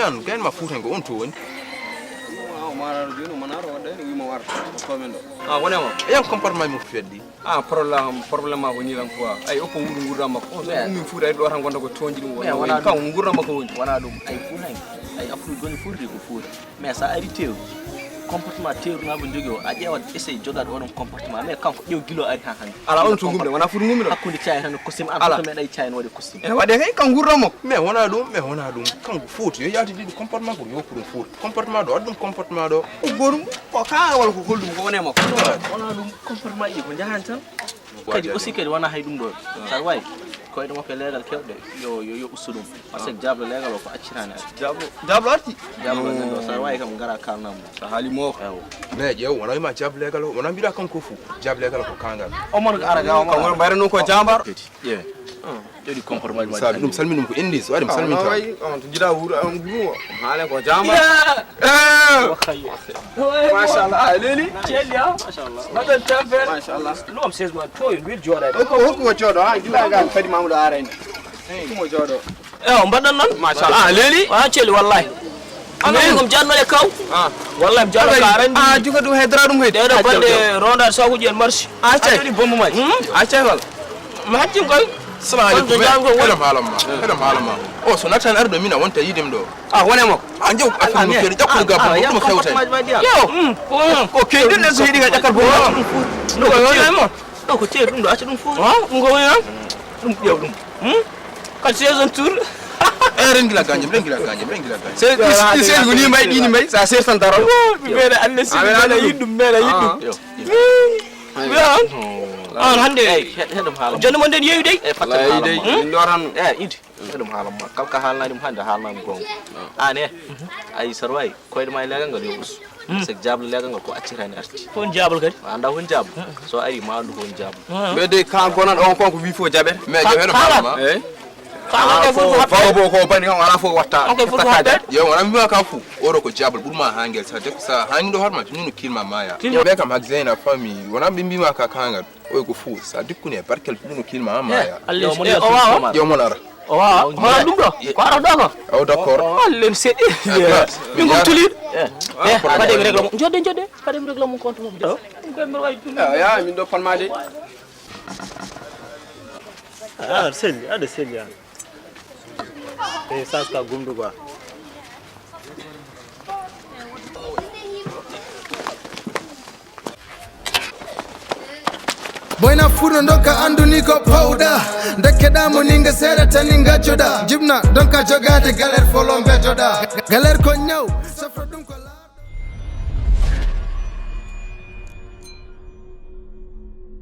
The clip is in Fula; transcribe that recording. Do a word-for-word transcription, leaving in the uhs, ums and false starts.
An gayna ma fuutanke on to woni. Wima o maraɗo joni o manaro wadda en wima warta ko komen ɗo. A wonema. Yan comportement mo feddi. A problème problème ma ko ni lan quoi. Ay oppo wuuru ngurda makko on so ummi fuuta ay ɗo tan gonda ko tonji ɗum wona kan ngurda makko woni. Wona ɗum ay fuutanke. Ay afru goni fuuti ko fuuti. Mais sa ari tew comportement tew na bo jogi o a ƴeewat essaye jogade oɗon comportement mais kanko ƴeew gilo ari ha hande. Ala on to gumde wona fuuti gumde hakkunde cayi tan costume an ala to meɗa cayi wode costume. Ene waɗe kay kan ngurda makko. Mais wona ɗum mais wona ɗum kanko fuuti yo yaati ɗiɗi comportement ko yo pour fuuti comportement ɗo waɗi ɗum comportement ɗo. Ko gorum ko ka wala ko holɗum ko wone makko. Wona ɗum comportement ɗi ko jahani tan. Kadi aussi kadi wona hay ɗum ɗo sar wawi koyɗe makko e leegal kewɗe yo yo yo ustu ɗum. Parce que jablo leegal o ko accitani ari. Jablo jablo arti. Jablo nan ɗo sar wawi kam gara kalnam. Sa haali moko ewo. Mais ƴeew wona wima jab leegal o wona mbiɗa kanko fou jab leegal ko kangal. Omon ko ara ga omon mbayra non ko jambar. Ƴeew. Ƴeew comportement ma. Sabi ɗum salmi ɗum ko indi so waɗi mi salminta. Wayi on to jiɗa wuuro on guro haale ko jambar. Machallah a leli. Celli a machallah. Mbaɗen tempere machallah. Loom sesma to en wil jooɗade. Hokku hokku ko jooɗo ha gila gal kadi mamuɗo arani. Hokku mo jooɗo. Ewa mbaɗɗon noon machallah a leli. A celli wallahi. Amari kom janno e kaw. Wallahi mi jooɗo ka arani a juga ɗum hedra ɗum hedi ɗeɗo balɗe rondaade sakuji en marsi. A cay a joni bombo maji. A cay wal. Mi hacci koy. Salamu aleykum. Eɗem haalamma eɗem haalamma. O so nattan arɗo min a wonta yiidim ɗo. A wone mo. A jaw a fini mo feere ƴakkude gabbo ɗum ɗum hewtani. Yo. Ko key ɗum ɗen so heɗi ka ƴakkal bo ɗum ko woni mo. Ɗo ko teeri ɗum ɗo acca ɗum fuuta. Ɗum ko woni noon. Ɗum ƴeew ɗum. Kadi saison tour. E ren gila gañem ren gila gañem ren gila gañem. Sel sel woni mbay ɗini mbay sa ser tan daro. Ɓe meeɗa ande si meeɗa yiɗ ɗum meeɗa yiɗ ɗum. Wiya on on hannde jonde mon nden yeewi dey. Min ɗo tan. Eɗum haalan ma kala ka haalnaa ɗum hannde haalnaa mi goonga. Aan e ayi sar wayi koyɗe ma e leegal ngal yo us. C'est que jaable leegal ngal ko accirani arti. Ko on jaable kadi? A annda ko on jaable? So ari ma anndu ko on jaable. Mais de ka gonan on kon ko wi fof jaɓe. Mais jaɓe no haalma. Eyi. Ka ko fof ko haɓɓe. Ko bani on ala fof watta. On ko fof ko haɓɓe. Yo wona mi ma ka fof. Oro ko jaable ɓurma hangel sa def sa hangi ɗo horma tinu no kilma maya. Be kam hak Zeyna famille wona ɓe mbima ka kangal. Oy ko fou sa dikkuni e barkel ɗum no kilma ha maya. Yo mon ara. O wawa hono ɗum ɗo ko ara ɗo ko. Aw d'accord. Allen seɗi. Min gom tuliɗo. Fade mi régla mo jodde jodde fade mi régla mo compte mo. Ɗum koye mbeɗa wawi ɗum. Ya min ɗo palmade. Aɗa selli aɗa selli an. E sas ka gumdu quoi. Boyna fuɗo doka anduni ko pawɗa. Dekkeɗa mo ninga seeɗa tani gaccoɗa jibna donka jogade galer folo mbetoɗa. Galer ko ñaw.